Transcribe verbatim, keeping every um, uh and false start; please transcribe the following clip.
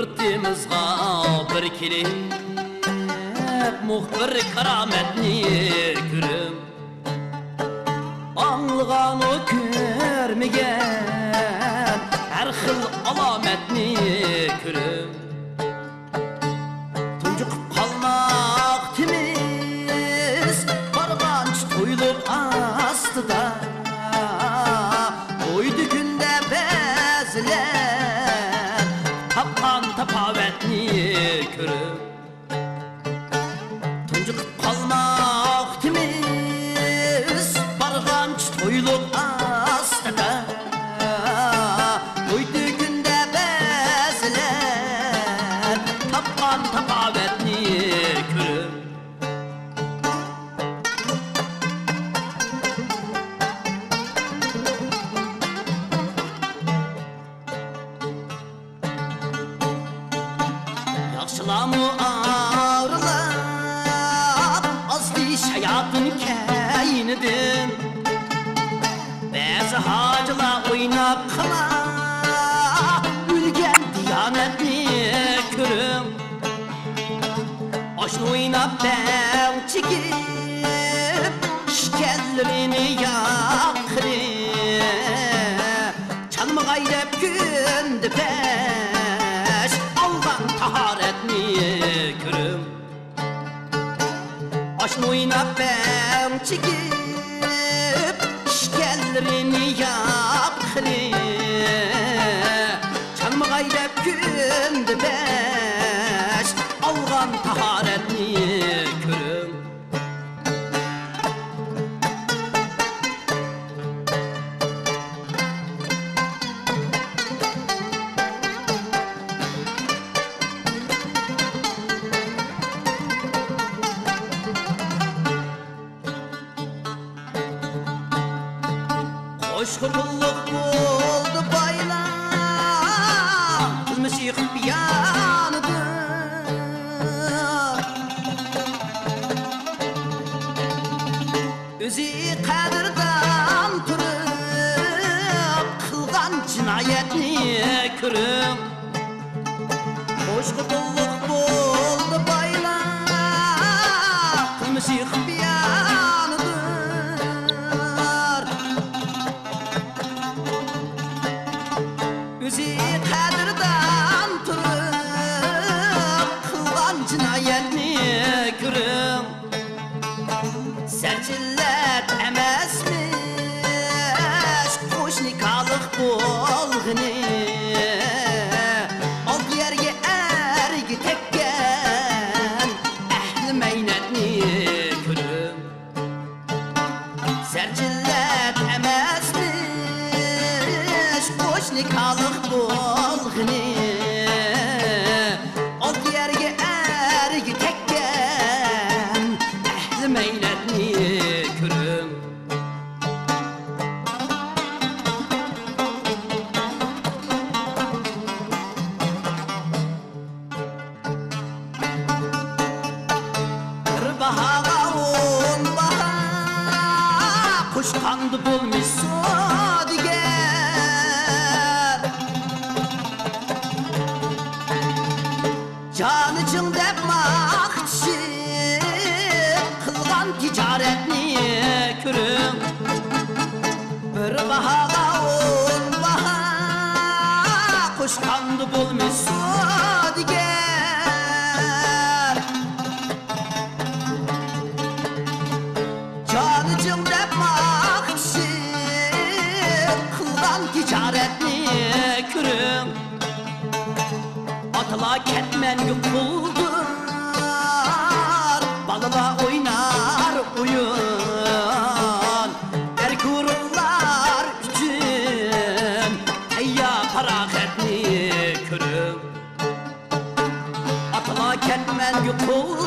يۇرتىمىزغا بىر كېلىپ، مۇخبىر كارامەتنى كۆرۈپ، ئاڭلىغانمۇ كۆرمىگەن ھەر خىل ئالامەتنى كۆرۈپ، تۇنجۇقۇپ قالماق تېمىز، بارغانچە تويلۇق ئاستىدا. تويدى كۈندە بەزىلەر تاپقان تاپاۋەتنى كۆرۈپ. تۇنجۇقۇپ قالماق تېمىز، بارغانچە تويلۇق ئاستىدا. تويدى كۈندە بەزىلەر تاپقان تاپاۋەتنى كۆرۈپ. ياخشىلارمۇ ئارىلاپ ئازدى شاياتىن كەينىدىن. بەزى ھاجىلار ئويناپ قالا ئۆلگەن دىيانەتنى كۆرۈپ. ئاشۇ ئويناپ بەڭ چېكىپ ئىشكەنلىرىنى ياققىلى. چانمىغاي دەپ كۈندە پەش ئالغان تاھارەتنى كۆرۈپ. ئاشۇ ئويناپ بەڭ چېكىپ ئىشكەنلىرىنى ياققىلى. چانمىغاي دەپ كۈندە پەش ئالغان تاھارەتنى كۆرۈپ. قوشقا پۇللۇق بولدى بايلار، قىلمىشى خۇپىيانىدىن. ئۆزى قەدىردان تۇرۇپ قىلغان جىنايەتنى كۆرۈپ. قوشقا پۇللۇق بولدى بايلار، قىلمىشى خۇپىيانىدۇر. ئۆزى قەدىردان تۇرۇپ قىلغان جىنايەتنى كۆرۈپ. زەرچىللەت ئەمەسمىش قوش نىكاھلىق بولغىنى، ئالتە يەرگە ئەرگە تەگكەن ئەھلى مەينەتنى كۆرۈپ. زەرچىللەت ئەمەسمىش قوش نىكاھلىق بولغىنى، ئالتە يەرگە ئەرگە تەگكەن ئەھلى مەينەتنى كۆرۈپ. بىر باھاغا ئون باھا قوشقاندا بولمىش سودىگەر. جانى چىڭ دەپ ماختىشىپ قىلغان تىجارەتنى كۆرۈڭ. بىر باھاغا ئون باھا قوشقاندا بولمىش سودىگەر. جانى چىڭ دەپ ماختىشىپ قىلغان تىجارەتنى كۆرۈڭ. ئاتىلار كەتمەنگە قۇلدۇر، بالىلار ئوينار ئويۇن. ئەركە ھۇرۇنلار ئۈچۈن تەييار پاراخەتنى كۆرۈپ. ئاتىلار كەتمەنگە قۇل